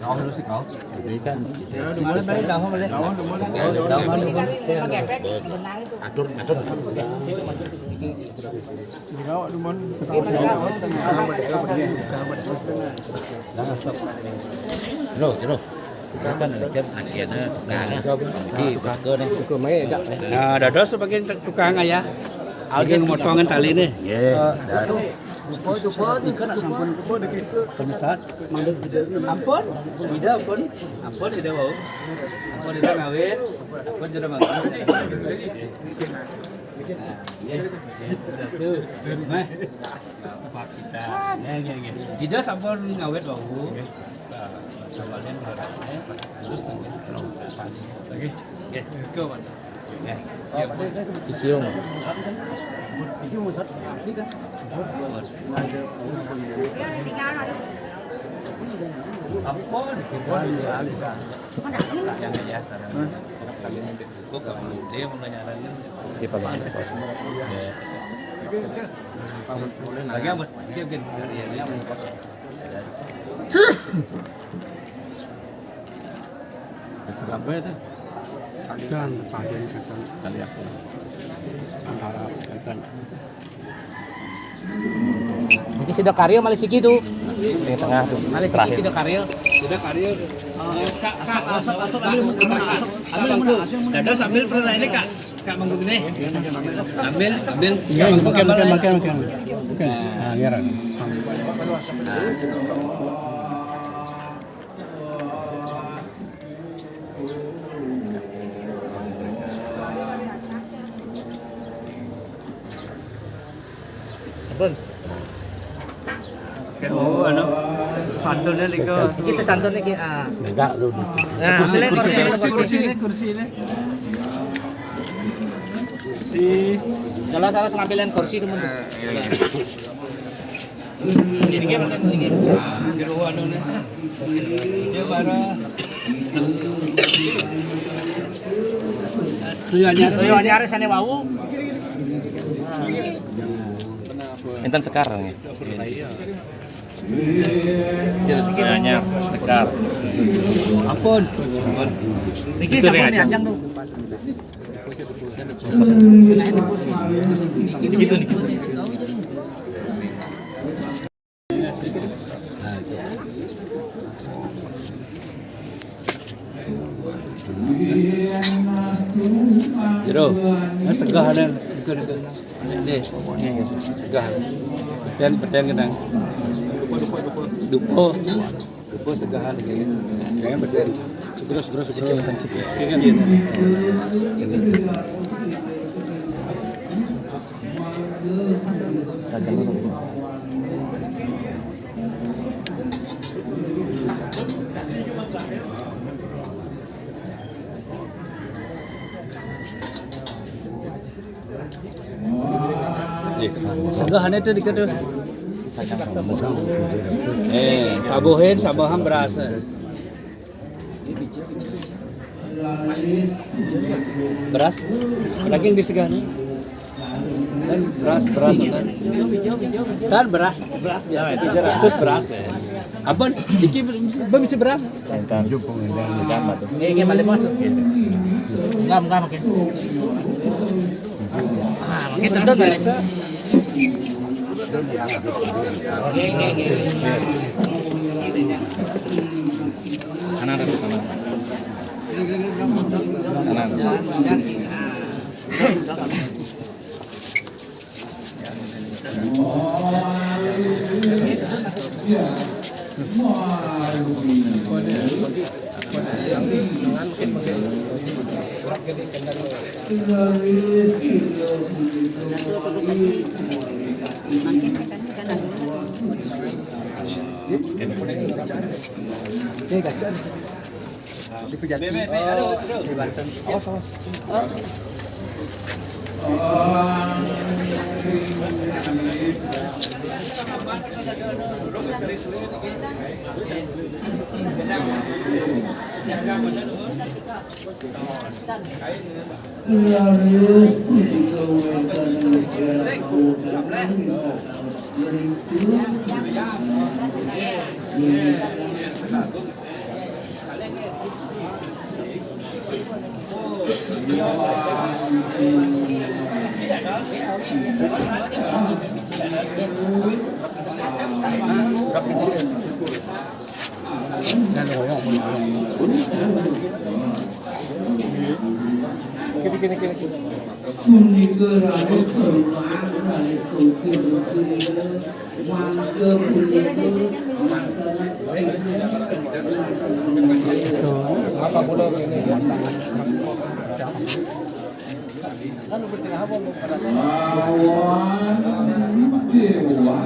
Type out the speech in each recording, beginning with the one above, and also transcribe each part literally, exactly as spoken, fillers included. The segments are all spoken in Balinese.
Atur, atur. Loh, loh. Kan ada chat akhirnya tukang, ah. Bangki, betul nih. Nah, dados sebagai tukang ya. Lagi motongan tali nih. Nggih. Dupa, dupa, dupa, dupa. Pemisah. Ampun, Ida ampun. Ampun, Ida wau. Ampun, Ida ngawit. Ampun, Ida ngawit. Nah, nggih, nggih, saestu. Meh. Pak kita. Nggih, nggih, nggih. Ida sampun ngawit wau. Nah, sampeyan terus nggih. Nggih, nggih. Nggih. Isiung. Ampun. Yang biasa. Kok kamu dia mau nanya lagi? Di Pak Bang. Lagi apa? Dia bikin cari ya. Sampai itu. Kadang, kadang, kadang. Kali aku. Antara, kadang. Iki sida karya malih siki tu. Di tengah tu. Malih siki sida karya. Sida karya. Kak, Kak, asap, asap, ambil, ambil, ambil, ambil. Dadah sambil pernah ini, Kak. Kak manggung ini. Sambil, sambil. Iya, makan, makan, makan, makan. Makan. Nah, ngeran. Nah. Sampun. Kan mau anu, santun nika. Iki sesantun iki, ah. Enggak lu. Nah, kursi, mulai kursi, kursi, kursi, kursi, kursi ini, kursi ini. Si. Kalau salah pengambilan kursi dulu. Ini kan, ini. Jero anu nih. Dia marah. Tujuannya, tujuannya hari sana wau. Enten sekar nggih. Tujuannya sekar. Ampun. Niki sampun diajang tuh. Begitu niki. Jero, nah, segah ada, nika, nika. Nih, segah. Beten, beten kenang. Dupa, dupa, dupa. Dupa. Dupa segah lagi. Jangan beten. Segera, segera, segera. Sikit, sikit. Sikit kan? Saja. Segahane itu dikit tuh. Eh, tabuhin, sabahan berasa. Beras? Daging di segahane. Kan beras, beras, kan? Kan beras, beras biasa, tiga ratus beras ya. Ampun, iki bisa, bisa beras? Ini, ini balik masuk. Enggak, enggak makin. Ah, makin tendon balik. Kanan, kanan. Kanan. Awas, awas. Kene, kene, kene, kene. Punika raris permang, raris kucir, kucir. Mangke punika manten. Apa kula kene? Lawan dewa.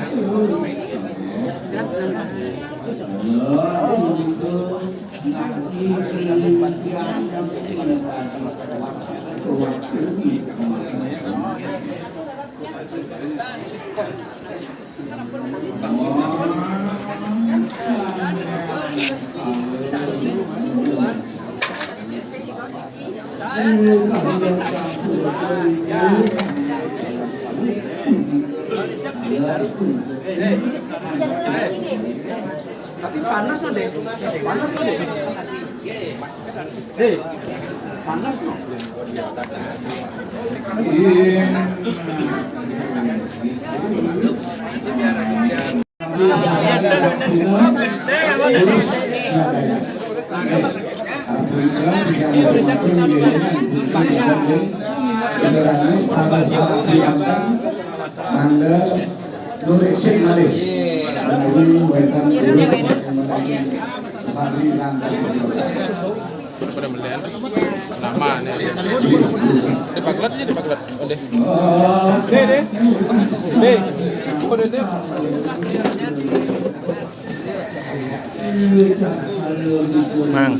Tapi panas loh, Dek. Panas loh, Dek. Hei, panas loh. Mangga Nur Isin malih. Menawi wénten guru santri lan santri. Pada melihat nama nih. Dipaklet aja, dipaklet. Udah. Deh, deh. Deh. Udah, deh. Mang.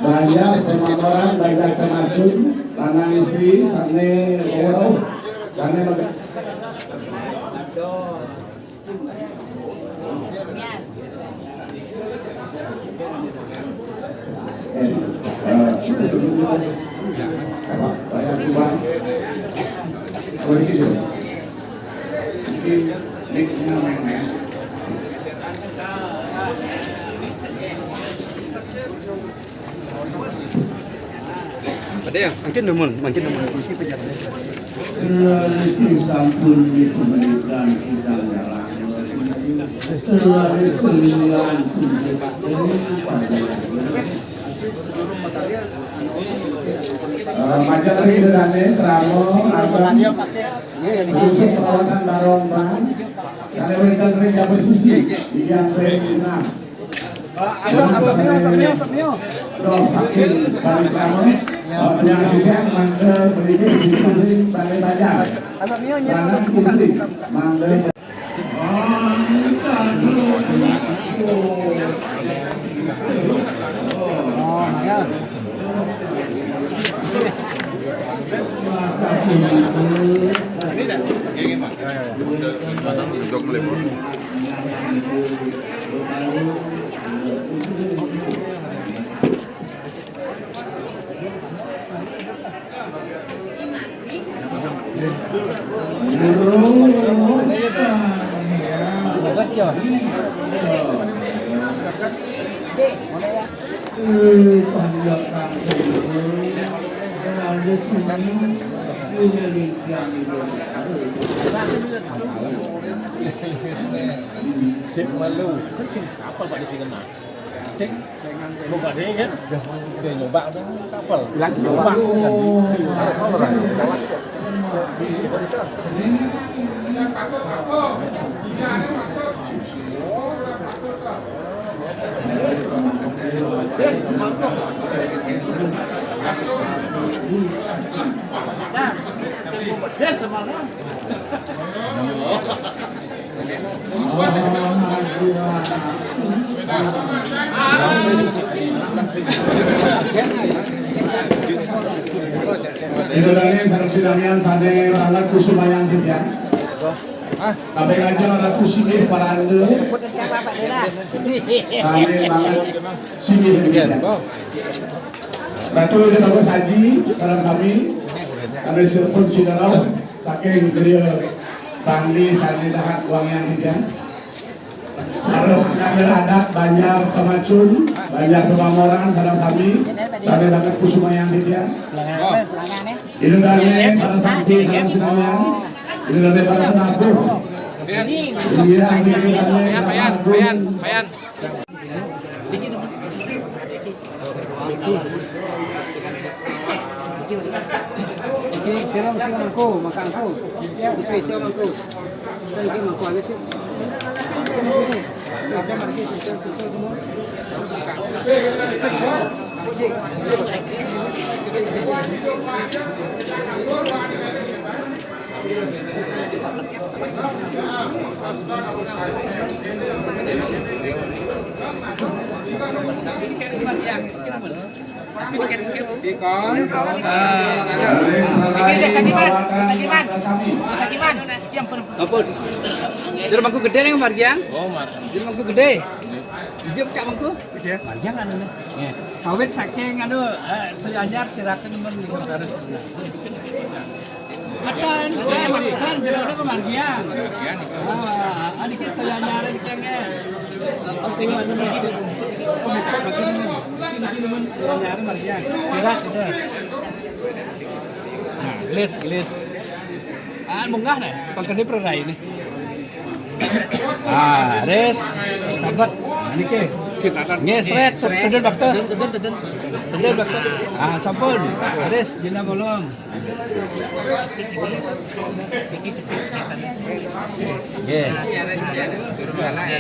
Banyak pemaparan, banyak kemajuan, lanang istri, sané weruh, sané meg- Ada ya? Mungkin nemun, mungkin nemun. Mungkin pejabat. Sampun diberikan kita. Terlalu pilihan. Eh, macam ini, Dane, terlalu apa? Langsung peralatan barong, Bang. Kalau kita sering dapat sisi, yang baik, nah. Asap, asap nio, asap nio, asap nio. Dong, sakit, balik kamu. Oh, terima kasih, Bang. Mangga, berikut, di samping, balik saja. Asap nio, nyet, bukan, bukan, bukan. Mangga. Sik melu, kan sing kapal Pak di sini, Mas. Sik pengen Nyoba deh kan? Dia nyoba tu kapal. Bilang nyoba kan? Ida dané sareng sami sami tanglet kusumayang titiang. Kabéh aja ada kusinggih para anda. Sané banget singgih titiang. Ratu Ida Bagus Haji, sareng sami, kami sampun sinareng saking griya Bangli sané dahat wangian titiang. Arep ngajar adat Banjar Pemacun, Banjar Pemamoran, sareng sami, sané banget kusumayang titiang. Ida dané para santi sareng sinareng, ida dané para penabuh. Iya, ida dané para penabuh. Iki sira mesti mangko, makan aku. Iso-iso mangko. Iki mangko aja sih. Iso-iso mangko, iso-iso, iso-iso semua. Dikon. Iki Desa Jiman, Desa Jiman. Desa Jiman. Iki ampun. Ampun. Jero mangku gedé ning margiang. Oh, mar. Jero mangku gedé. Ijo cak mangku. Gedé. Margiang anu nih. Nggih. Kawit saking anu, eh, Tuyanyar siraken men terus. Matan, matan, jerone pemargian. Ah, ah, niki kaya nyare niki nggih. Apa ya, anu, niki? Pemuka bagian ini. Niki, niki, nemen, kaya nyare margian. Sirat, gitu. Nah, gelis, gelis. Ah, munggah nih, pangkene prerai nih. Ah, res, sabet. Nah, niki. Nggih, sret, tedun, Dokter. Tedun, tedun, tedun. Tedun, Dokter. Ah, sampun. Res, jina bolong. Nggih.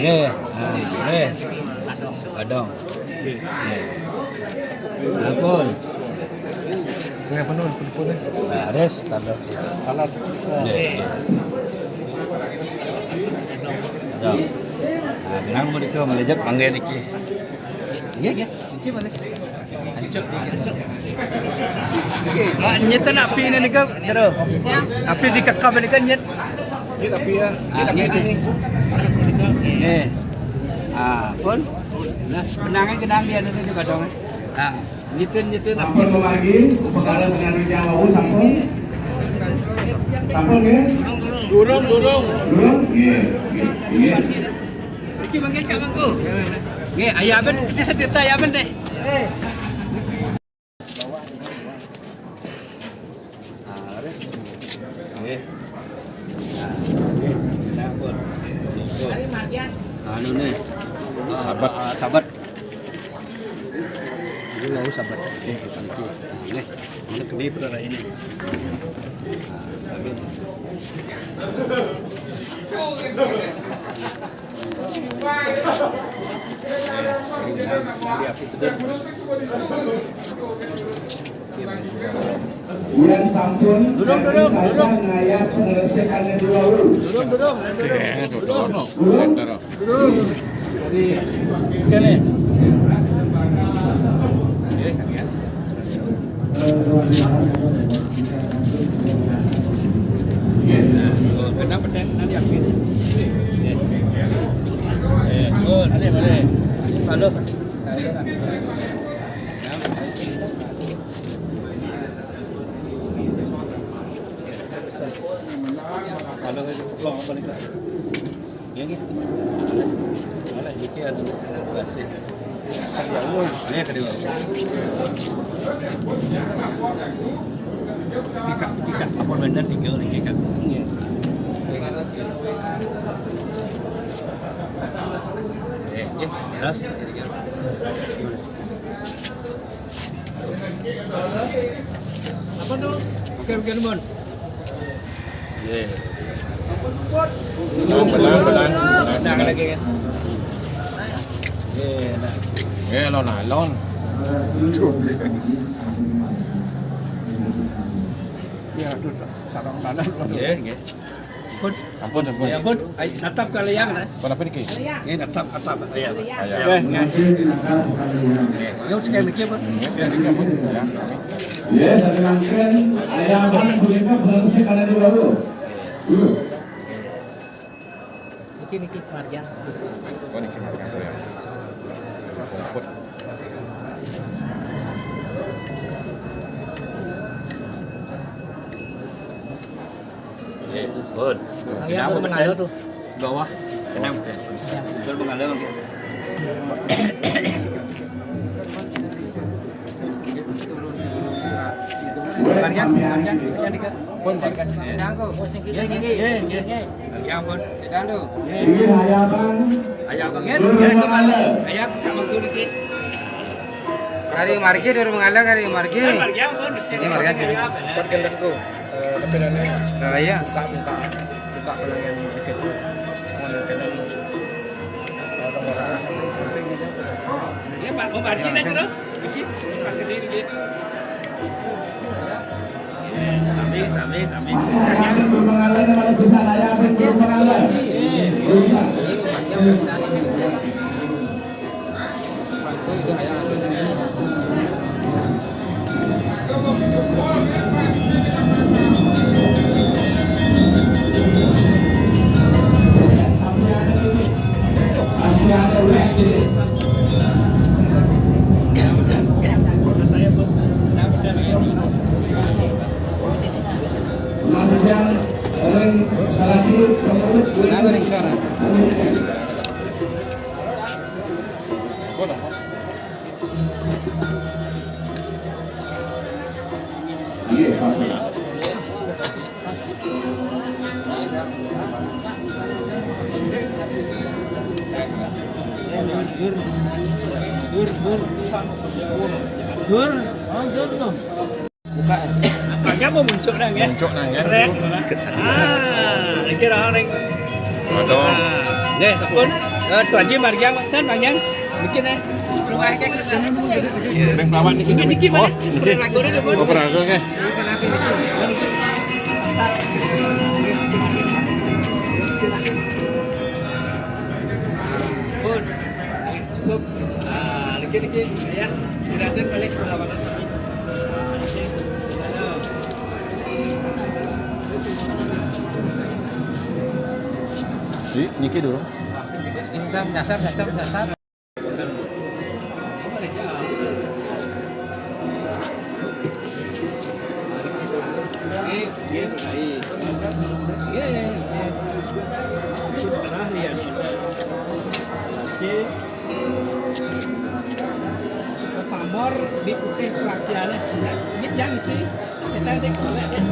Nggih. Ah, nggih. Padong. Nggih. Ampun. Nggih, penuh, penuh, penuh. Nah, res, taruh. Taruh. Nggih. Padong. Nah, genang menika malejep mangga niki. Nggih, nggih. Niki malih. Hancur, hancur. Nggih, Mak, nyeten api ini nika, jero. Api dikekang nika nyet. Nyet api ya. Ah, nyet ini. Nggih. Ah, pun. Nah, kenangan kenang dia dulu di Badong. Nah, nyeten, nyeten api. Sampun memargi, upakara sengari wau sampun. Sampun nggih. Durung, durung. Durung, nggih. Nggih. Iki mangkin Kak Mangku. Nggih, ayo aben, iki sedita ayo aben deh. Ah, res. Nggih. Ah, nggih. Nah, pun. Pun. Anu nih. Sabat. Ah, sabat. Ini mau sabat. Nggih, niki. Nah, nggih. Mana gede berada ini? Nah, sambil. Yang sampun durung, durung, durung. Ngayat pengeresikannya di wau. Durung, durung, durung. Oke, durung. Durung. Center. Durung. Dari kene. Oke, kalian. Oh, kenapa teh? Nanti aku. Eh, oh, nanti boleh. Halo. Halo, halo, halo. Nggih, nggih. Malah iki anu, basih. Nggih, kedua. Tiga, tiga, apa bener tiga niki, Kak? Nggih. Eh, eh, terus? Gimana sih? Apa tuh? Oke, oke, Bun. Ye. Ampun, Bun. Ampun, Bun. Tenang, tenang. Tenang lagi, ya. Ye, nah. Ye, alon-alon. Ya, tuh, sarang tanah. Ye, ye. Ampun. Ampun, ampun. Ya, ampun. Ai, natap ka layang, nah. Ampun apa niki? Ini natap, natap. Iya, Pak. Iya. Iya. Oke. Ini, ini sekali lagi, Pak. Ini sekali lagi, Pak. Ya. Ya, saya mangkin, aya abang punika bersih karena di bawah. Terus. Niki, niki, Marjan. Oh, niki Marjan, ya. Ampun. Bun. Iya, kenapa, Bun, Bun? Mengalir tuh. Bawah. Kenapa, Bun? Bun, mengalir, Bun. Bagian, bagian, sekian tiga. Bun, bagian. Iya, iya, iya. Bagian, Bun. Iya. Ini ayah, Bang. Ayah, Bang. Iya, iya, kembali. Ayah, Bang, dulu, Ki. Kari margi, dari mengalang kari margi. Kan margi apa, Bun? Ini margi sih. Empat gendang tuh. Eh, tapi dan ini. Nah, iya. Buka, buka. Buka pelangi yang di situ. Mau yang kena. Iya, Pak. Mau margi nanti tuh. Iki, Pak, gede ini. Sami, sami, sami. Kenapa ning sana? Iya, sama. Dur, dur, dur, dur. Dur, oh, dur tuh. Buka. Margi mau muncul nang, ya? Muncul nang, ya? Seret. Ah, iki orang ring. Aduh. Ah, nggih, pun. Eh, Tuan Haji margi kan, Bang Yang? Bikin, eh. Rumah, eh. Beng pelawat niki. Niki, niki, oh, mana? Niki. Perago, perago, nggih. Pun. Cukup. Ah, niki, niki, ya. Silakan balik ke lawanan. Ah, niki. Halo. Di, niki dulu. Ini sasam, sasam, sasam, sasam. Pamor di putih praksiane. Ini yang isi. Kita di putih praksiane.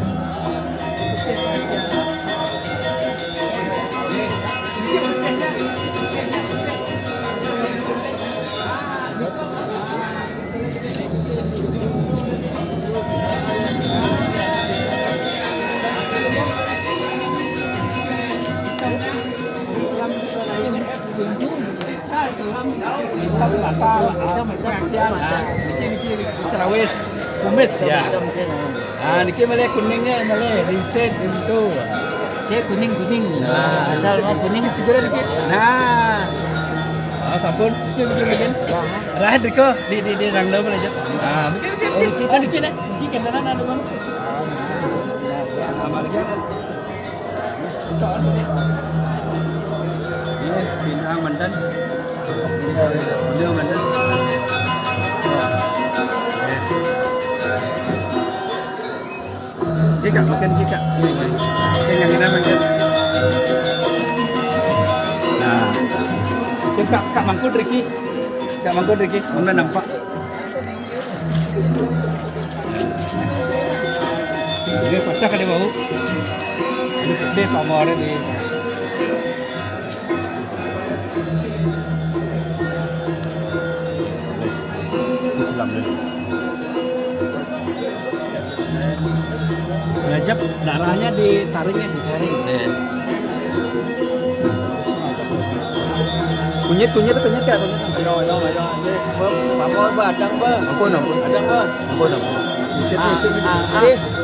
Nah, salam. Nah, niki, niki, cerawis, kumis, ya. Nah, niki malih kuninge, malih riset, pintu. Cek kuning, kuning. Nah, asal mau kuning. Segera niki. Nah. Ah, sampun. Niki, niki, niki. Rahat riko di, di, di rangda aja. Nah, niki, niki, niki. Ah, niki, niki, kendaraan ada, Bang. Aman, niki. Ini pinang manten. Ini manten. Ini Kak, makan ini Kak. Ini, ini. Ini yang ini makan. Nah. Ini Kak, Kak mangkut Riki. Kak mangkut Riki. Mana nampak? Ini patah kali bau. Ini putih pamor ini. Islam ni. Ngajak darahnya ditarik ya. Ditarik. Iya. Kunyit, kunyit, kunyit, Kak, kunyit. Ayo, ayo, ayo. Ini, Bang, Bang, Bang, badang, Bang. Ampun, ampun. Badang, Bang. Ampun, ampun. Isit, ah, isit. Ah, ah,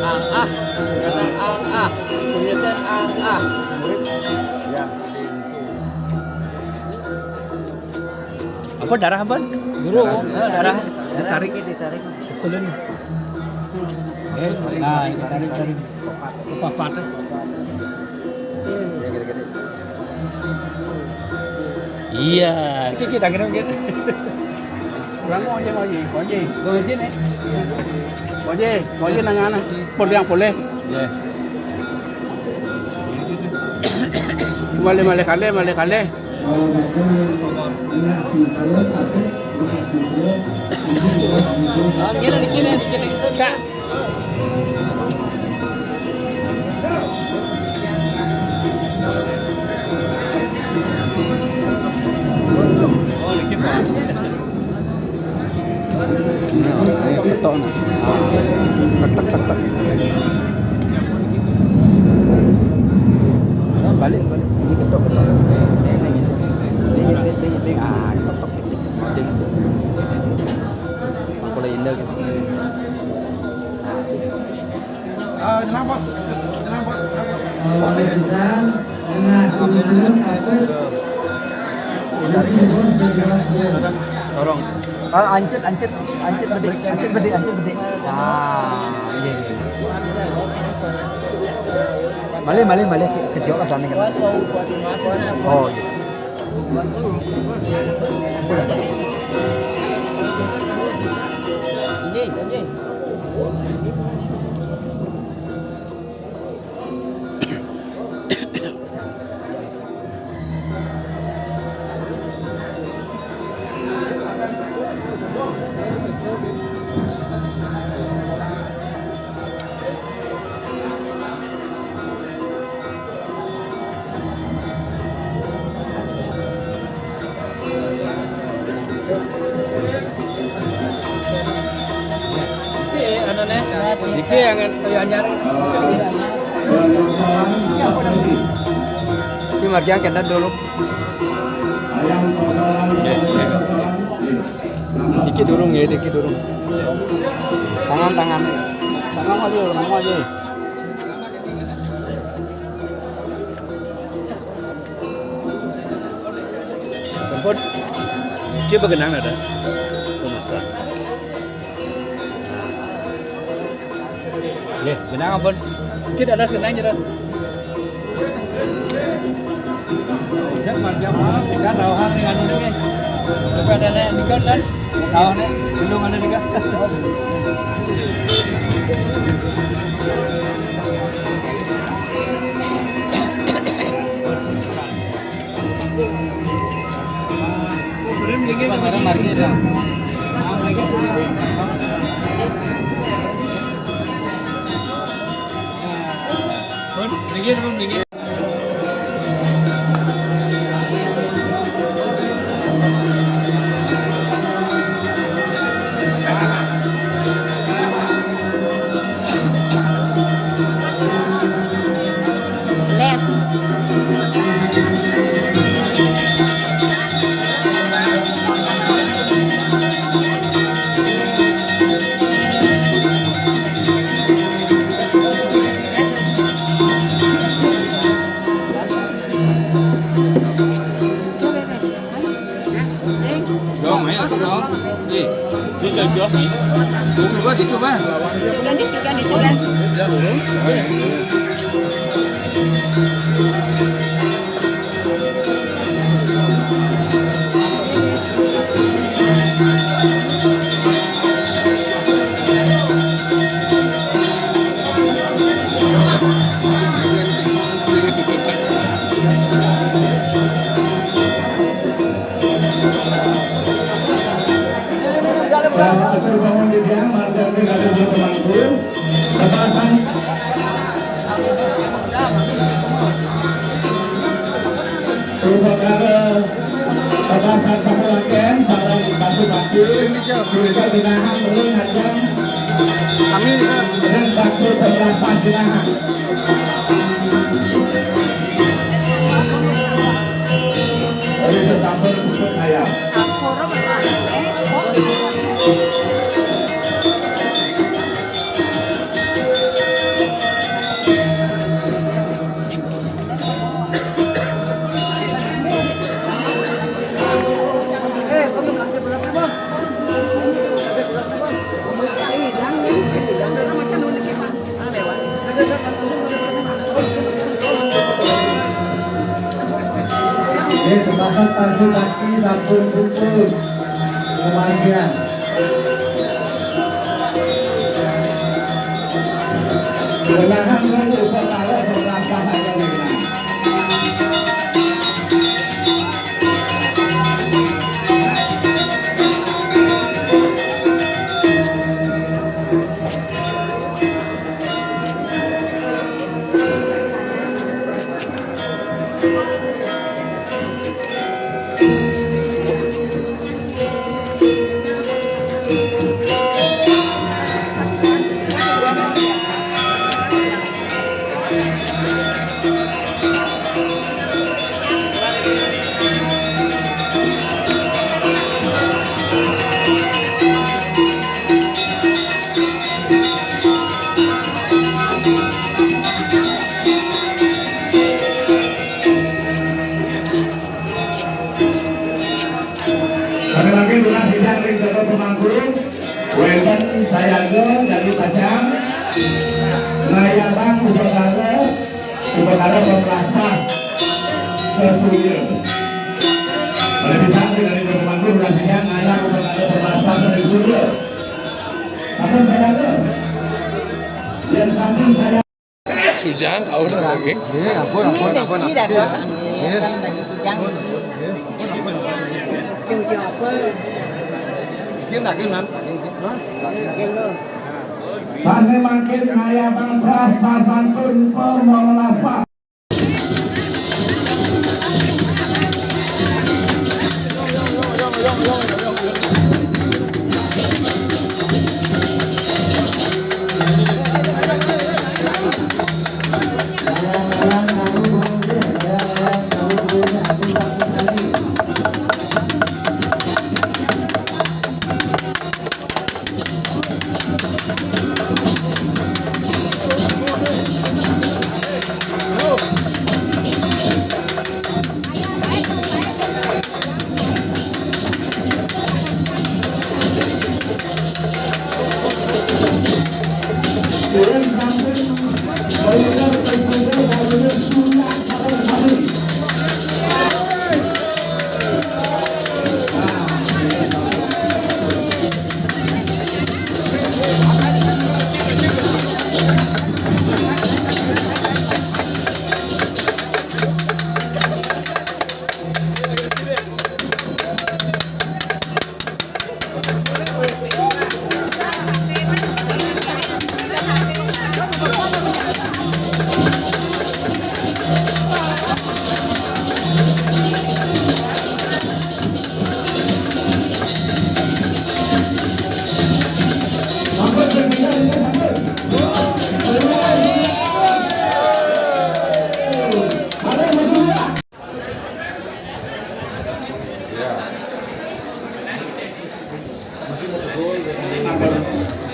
ah, ah. Kata ah, ah. Kunyitnya ah, ah. Ya. Apa darah, Bang? Guru. Darah. Eh, darah. Ditarik. Ditarik. Betulin. Eh, nah, ditarik, tarik. Papat. Ya, gede-gede. Iya, iki, iki, tangannya gitu. Kurang aja, aja, aja. Aja nih. Aja, aja nang ana. Pon yang boleh. Iya. Malih, malih kalih, malih kalih. Oh, kira dikit, dikit, dikit. Kak. Oh, dikit, Pak. Nah, ayo ketok, nah. Ah, ketek, ketek. Nah, balik, balik. Ini ketok, ketok. Ini, ini, ini. Dingin, dingin, dingin, dingin. Ah, ketok, ketok, ketok. Oh, dingin. Aku lah indah gitu. Nah, itu. Ah, nyelam, Bos. Nyelam, Bos. Nyelam, Bos. Dorong. Ah, ancit, ancit, ancit bedik, ancit bedik, ancit bedik. Ah, iya, iya. Malih, malih, malih, ke, ke jok sana kan. Oh, iya. Ini, ini. Iki anune, iki yang kaya anyar. Iki margi yang kena dulu. Iki durung ya, iki durung. Tangan, tangan. Tangan aja, tangan aja. Sampun. Iki begenang, Dadas. Pemesan. Nggih, genang ampun. Iki Dadas genang jero. Siap, Mas, siap, Mas. Ikan rawuhan ning anu niki. Coba ada nek niku, Dan. Tahu nek belum ada juga. Jom, ayo, jom. Nih, ini jom, jom, nih. Dicoba, dicoba. Ganti, ganti, ganti. Bapak Hatur Bangun Didiang, marga Negara Dua Temanggung, Bapak Sang-, Bapak Sang Sapulaken, sareng pasupatur, punika genahang ulun hajeng. Kami juga. Dan Batur Pas, pas, silakan. Oke, sampun, sampun, saya. Oke, termasuk Tansu Bakti sampun pupus. Kemudian. Kenahan dulu, perkara, perkara, perkara. Kami lagi tunas sidang ring Bapak Pemangku, wénten sayaga dadi pacang ngayabang upakara, upakara pemlaspas ka surya. Oleh pisan dari Bapak Pemangku tunas sidang ngayab upakara pemlaspas ka surya. Sampun sayaga. Yén sampun sayaga. Sujang, kaula lagi. Nggih, ampun, ampun, ampun, ampun. Nggih. Kan lagi sujang. Sing siapa? Iki lagi, Nan. Hah? Sané mangkin ngayabang pras sasantun pamanglaspas.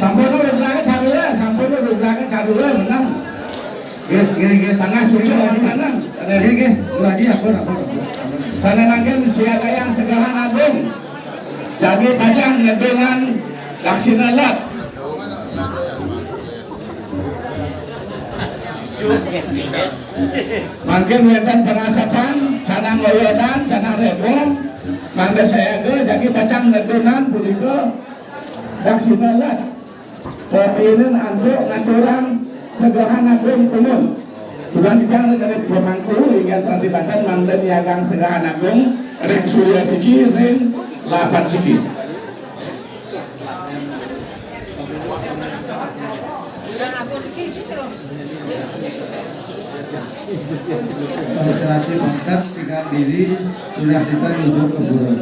Sampun rubrake sadurung, sampun rubrake sadurung, menang. Nggih, nggih, nggih, sangat suci lagi, menang. Nggih, nggih, lagi, ampun, ampun, ampun. Sané mangkin siagayang segahan agung. Jagi pacang ngedungan daksina lat. Mangkin wénten pangasepan, canang oyodan, canang rebong, mangda sayaga jagi pacang nedunan punika daksina lat. Pepinin antuk ngaturang segahan agung pumun. Tugas ijang dari pemangku ingkang santi banten mangda nyagang segahan agung ring surya siki ring lapan siki. Administrasi pangkat tingkat diri sudah kita duduk ke guru.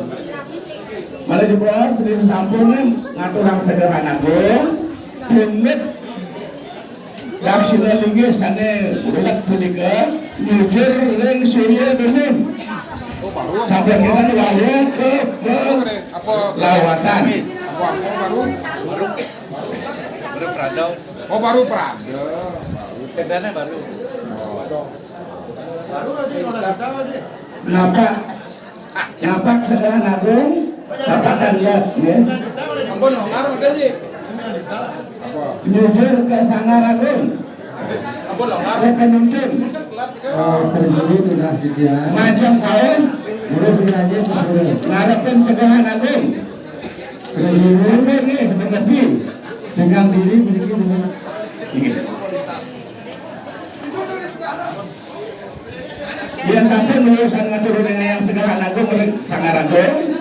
Mari juga sedih sampun ngaturang segahan agung. Pundut. Daksina linggih sané ulet punika nyujur ring Surya Dumun. Sampun kita wau ke, ke lawatan. Oh, baru Prada. Kendane baru. Napak, napak Sedahan Agung, tapakan liat, ya. Ampun, Omar, udah, Ji. Nyujur ke Sanggar Agung. Ampun, Omar. Ke penuntun. Oh, penuntun udah sekian. Macam kaum. Urus aja, urus. Ngarepin Sedahan Agung. Sampai nih, mengerti. Dengan diri, begitu, dengan. Iya. Yen sampun urusan ngaturang Sedahan Agung ring Sanggar Agung.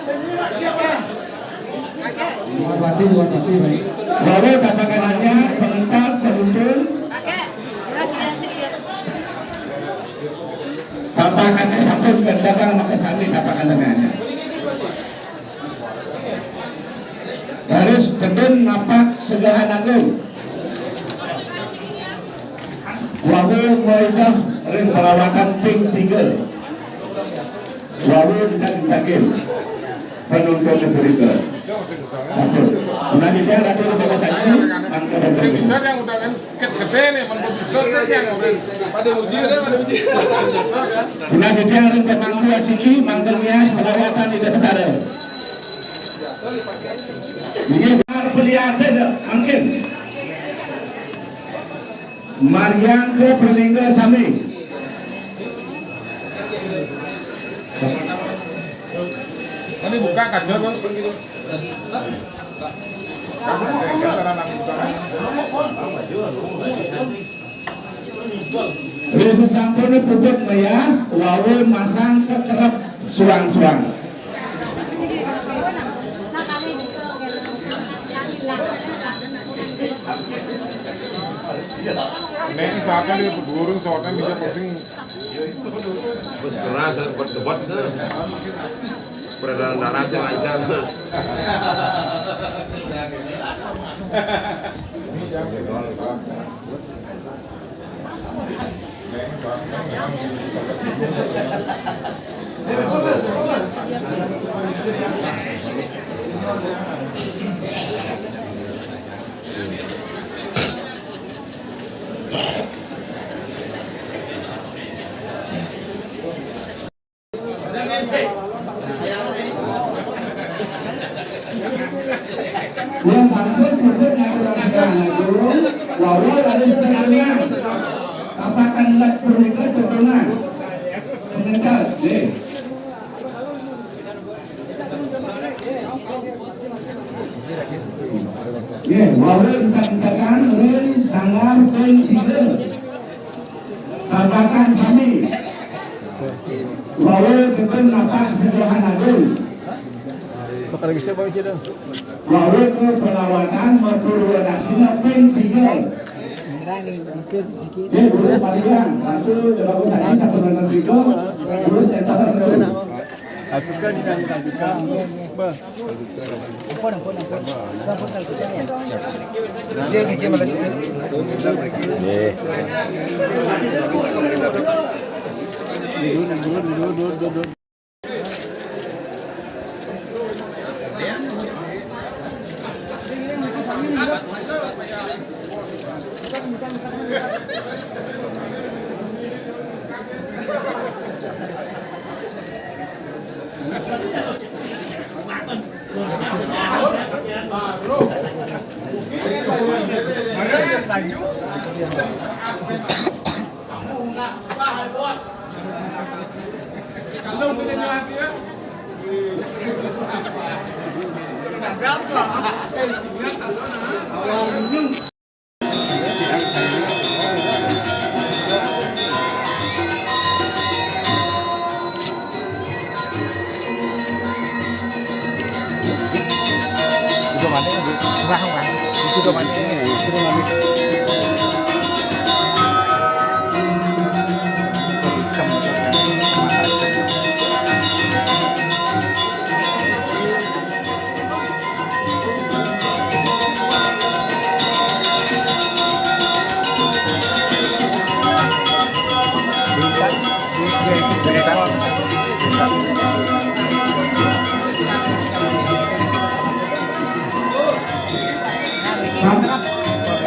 Hormati, hormati, baik. Wau tapakan anyar, pengental, penuntun. Tapakannya sampun datang maka sami tapakan sami anyar. Terus tedun napak Sedahan Agung. Wau maidah ring palawatan ping tiga. Wau ditak-ditakin. Penuntun berikut. Satu. Menantikan Ratu Raja Saji, mangga. Sing bisa yang udah kan gede nih, menurut bisa sih yang udah. Pada uji, udah pada uji. Menantikan ring pemangku asiki, mangga nias palawatan Ida Betara. Ini benar peliate dah, mungkin. Mariang ke Perlingga sami. Ini buka kaca tuh. Ri sasampune puput meyas, wau masang kekerep suang-suang. Nek misalkan dia burung soalnya bisa pusing. Wis keras, buat debat, nah. Peredaran darah sih lancar. Yang sampun puput ngaturang Sedahan Agung, wau raris perlingga. Tapakan lat punika tetunan. Pengental, nggih. Nggih, wau ditak-ditakan ring Sanggar ping tiga. Tapakan sami. Wau tetep napak Sedahan Agung. Bakal lagi coba isi dong. Wau ke pelawatan matur wenasina ping tiga. Nggih, terus palihan. Ratu, coba ku saja satu nomor tiga. Terus entar terus. Aku kan di dalam, aku kan. Bah. Ampun, ampun, ampun. Ampun, ampun, ampun. Dia sih, dia malah sih. Nggih. Duduk, duduk, duduk, duduk, duduk.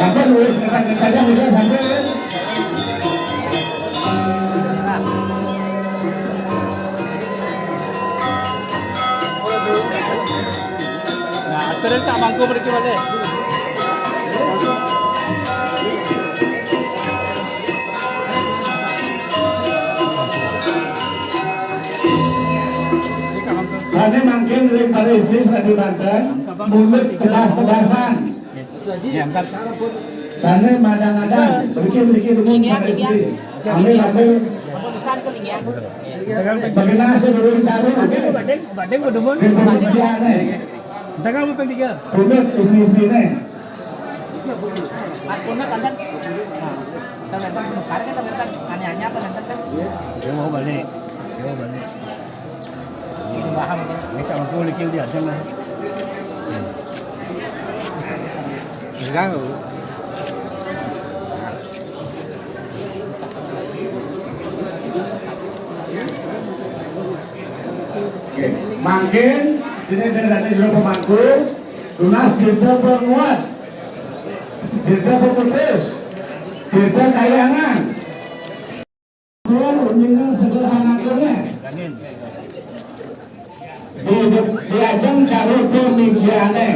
Apa nulis kata-katanya juga sampai. Nah, terus tak mangku pergi balik. Sané mangkin ring para istri sané banten, mulut tedas-tedasan. Sané madang-madang, beriki-beriki dumun para istri. Ambil, ambil. Pesan tuh, Ling, ya. Bagaimana sih dulu cara? Badeng, badeng, badeng, badeng. Ring pembicaraan, eh. Entah kamu penting ya. Mulut istri-istri nih. Mat punut, Kanten. Nah, kita nonton sementara, kita nonton. Nanya-nanya apa nonton kan? Dia mau balik. Dia mau balik. Ini paham kan? Ini tak mampu lagi dia aja lah. Enggak. Oke, mangkin, sini dari dulu pemangku, tunas tirta panguat, tirta pamutus, tirta kayangan. Tur nyingeng sederhanakene. Di, di, diajeng cara pemijiane.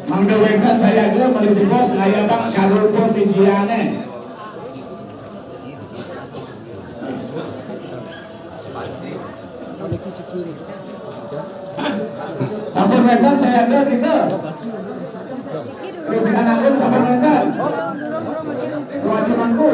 Mangda wénten sayaga malih jebos ngayabang cara pemijiane. Sampun wénten sayaga nika. Resikan agung sampun wénten. Kewajibanku.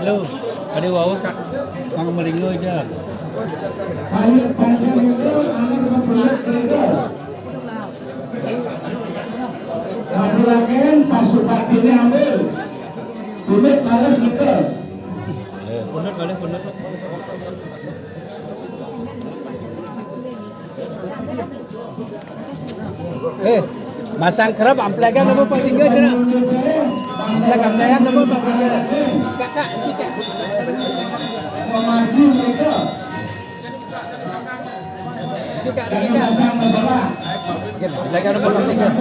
Halo, ada wau Kak, Mang Melingo aja. Saya baca itu anak berpeluk itu. Sampuraken pasupatine ambil. Pundut malih nika. Eh, pundut malih, pundut. Eh, masang kerep amplekan apa Pak Tinggal, cenah? Amplek amplekan apa Pak Tinggal? Kak, kak, iki, kak. Iki, kak, iki, kak. Amplekan apa Pak Tinggal?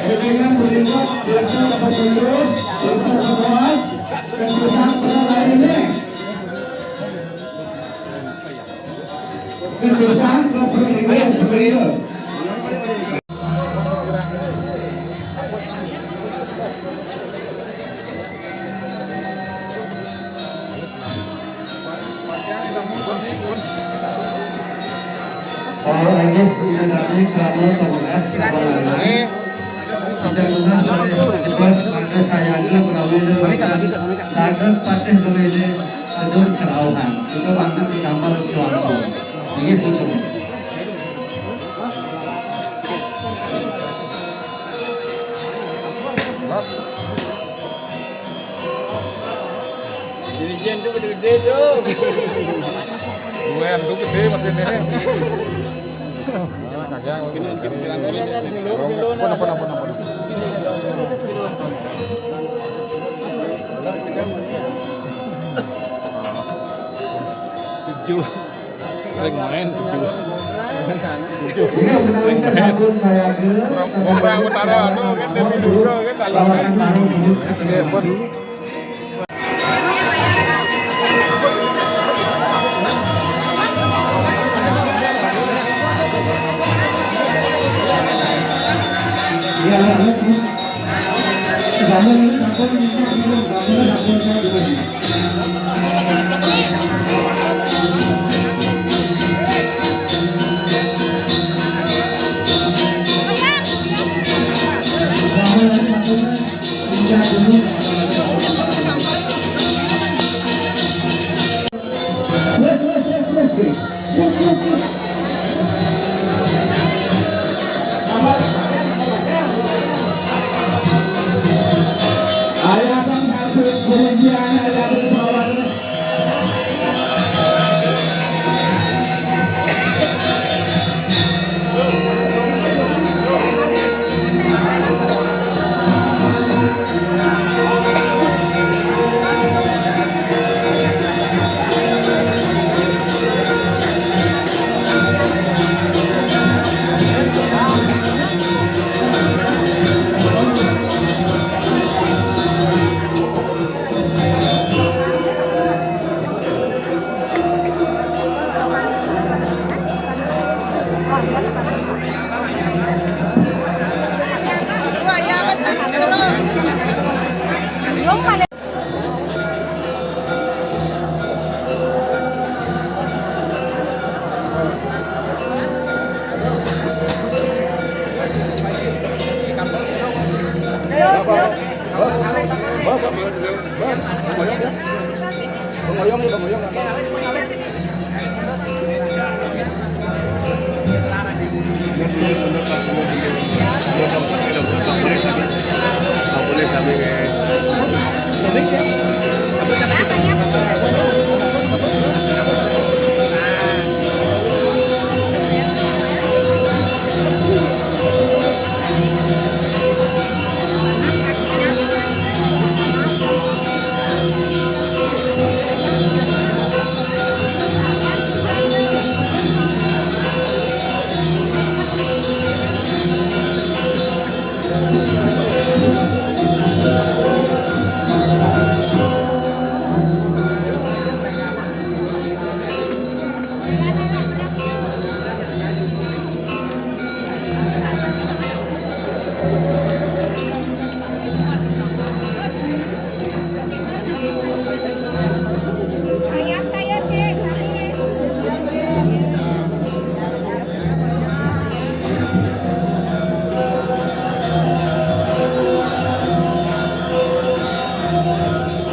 Elingan punika, punika kepetulis, punika kebuat, keputusan para lainnya. Keputusan kepetulis, punika. Oh, inggih, menawi krama pamungkas kepala. Sudah benar, mangga sayaga menawi saged patih menawi sedulur kerauhan. Kita bantu ditambah suarso. Inggih, suksma. Dirijen tuh gede-gede tuh. Lumayan tuh gede mesinnya. Kagak, gini, gini, gini, gini. Pun, pun, pun, pun. Tujuh. Sering main tujuh. Tujuh. Sering main. Ngomong utara, anu, kan, Dewi Duga, kan, salah. Oke, pun.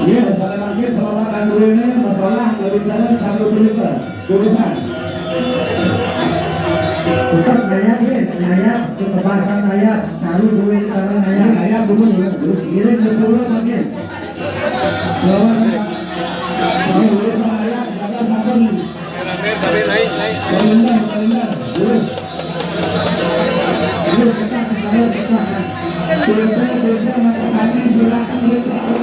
Iya, masalah lagi, peralatan gue ini, masalah lebih dalam satu berita. Tulisan. Tetap naya, naya, ketebasan naya, cari duit karena naya, naya dulu ya, terus kirim ke pulau makin. Lawan, kalau tulisan naya, ada satu nih. Kalender, kalender, terus. Terus, tekan, tekan, tekan. Tulisan, tulisan, mata kaki, silakan, tulisan.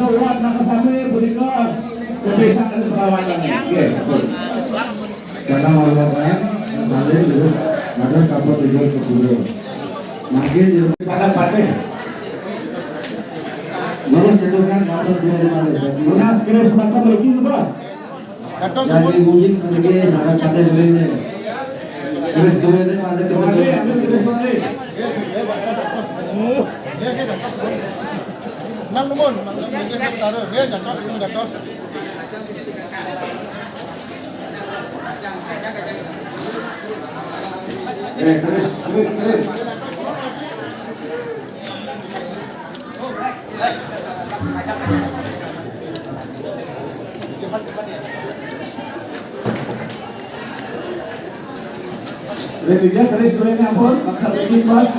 Kuat nang sami punika kepisan kelawanan. Nggih, betul. Karena mau lihat lain, nanti dulu, nanti kapal tidur ke guru. Mungkin di rumah sana Patih. Belum cedukan kapal dua lima. Lunas kira semata mriki, Bos. Jadi mungkin mungkin ada Patih dulu ini. Terus dulu ini ada Patih. Ambil terus, Patih. Nang numun, nang numun, nggih, nggih, nggih, nggih. Eh, terus, terus, terus. Terus, terus, terus, ampun, bakal lagi, Bos.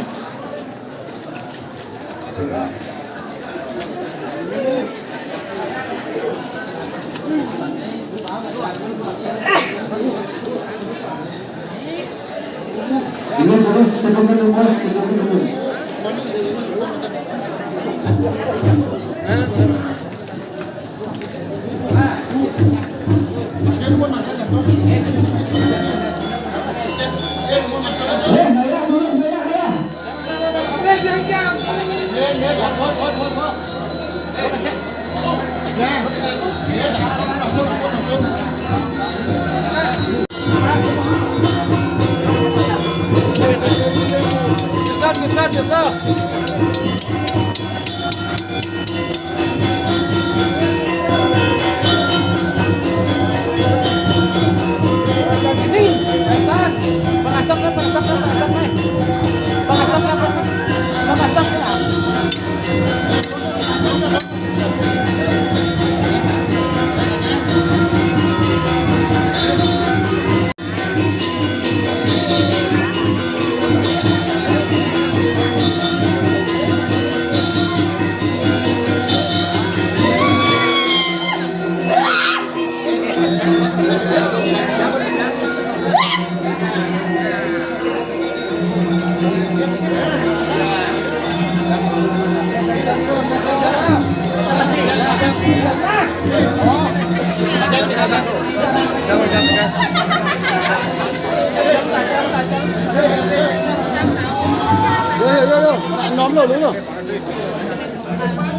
Yo, yo, yo, yo. Nang nom lo, lo, lo.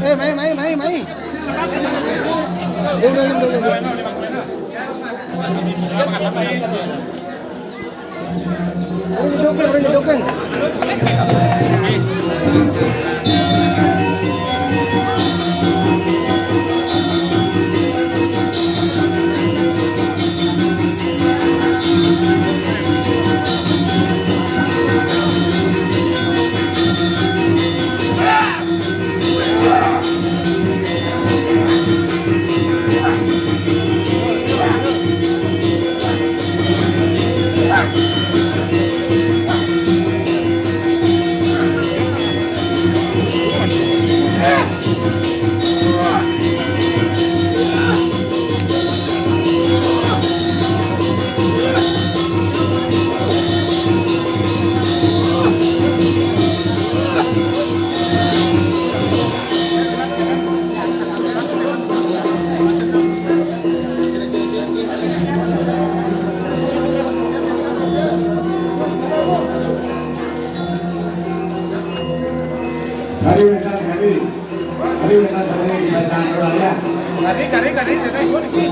Eh, mai, mai, mai, mai. Lo, lo, lo, lo, lo. Ora didukung, ora didukung. Hari wetan, hari. Hari wetan, hari bisa campur ya. Hari, hari, hari, hari, hari.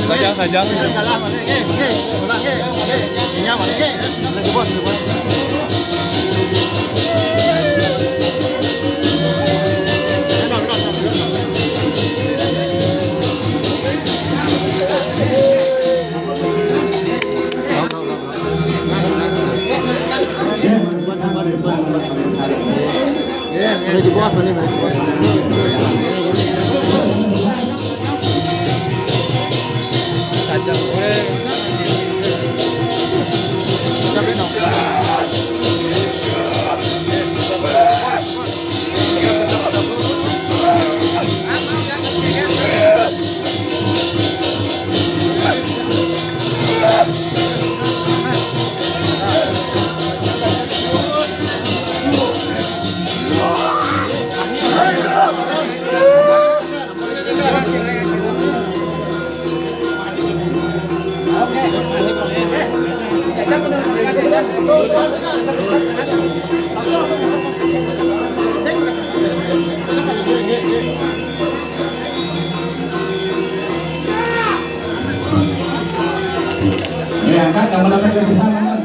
Saja, saja. Salah, Mas. Oke, oke. Ulang, oke. Oke. Ini, Mas. Oke. Lagi, Bos, lagi, Bos. Ya, kan, kalau saya bisa, kan.